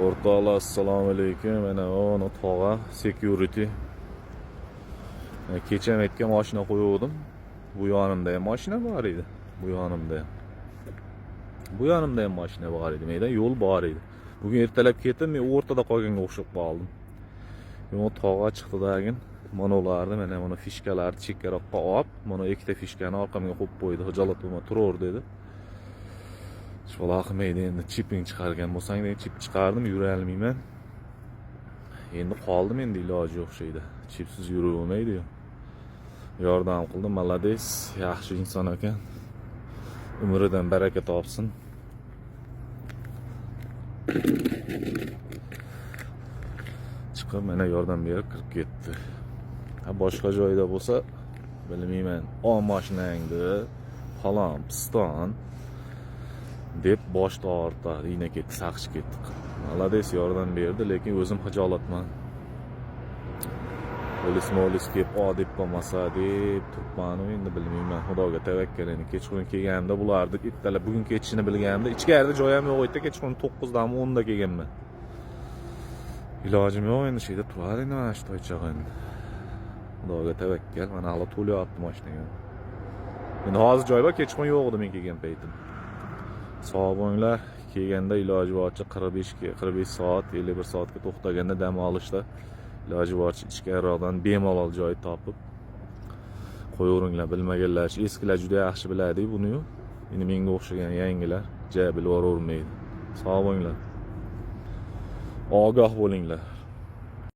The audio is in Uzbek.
O'rtoqlar, assalomu alaykum. Mana uni tog'a security. Kecha ham aytgan, mashina qo'yuvdim. Bu yonimda ham mashina bor edi. Bu yonimda ham. Bu yonimda ham mashina bor edi. Menda yo'l bor edi. Bugun ertalab ketdim, men o'rtada qolganga o'xshab qoldim. Yo tog'a chiqdi dagin. Mana ularni, mana mana фишка larni chekkaroqqa olib, mana ikkita фишка ni orqamga qo'yib qo'ydi. Hijolat bo'lma, turaver dedi. Hech balo qilmaydi endi, chiping chiqargan bo'lsang, degan, chip chiqardim, yura olmayman. Endi qoldim, endi iloji yo'q shu yerda. Chipsiz yurib bo'lmaydi. Yordam qildi, молодец, yaxshi inson ekan. Umridan baraka topsin. Chiqib mana yordam berib kirib ketdi. Ha, boshqa joyda bo'lsa, bilmayman. O mashinangni falon piston deb boshni og'ritadi. Iyna ketdi, saqich ketdi. Молодец, yordam berdi, lekin o'zim hijolatman. Polis molis kelib, o deb qolmasa deb turibman, endi bilmayman. Xudoga tavakkal endi. Kechqurun kelganimda bularni ertalab bugun ketishini bilganimda ichkarida joy ham yo'q edi. Kechqurun 9 dami 10 da kelganman. Ilojim yo'q endi, shu yerda turadi endi mana shu toychoq endi. Xudoga tavakkal, mana hali to'layapti mashinaga. Endi hozir joy bor, kechqurun yo'q edi men kelgan paytim. Sog' bo'linglar. Kelganda iloji boricha 45 ga, 45 soat, 51 soatga to'xtaganda dam olishda iloji boricha ichkariroqdan bemalol joy topib qo'yaveringlar. Bilmaganlar, eskilar juda yaxshi biladi buni. Endi menga o'xshagan yangilar ja bilib yuboravermaydi. Sog' bo'linglar. Ogoh bo'linglar.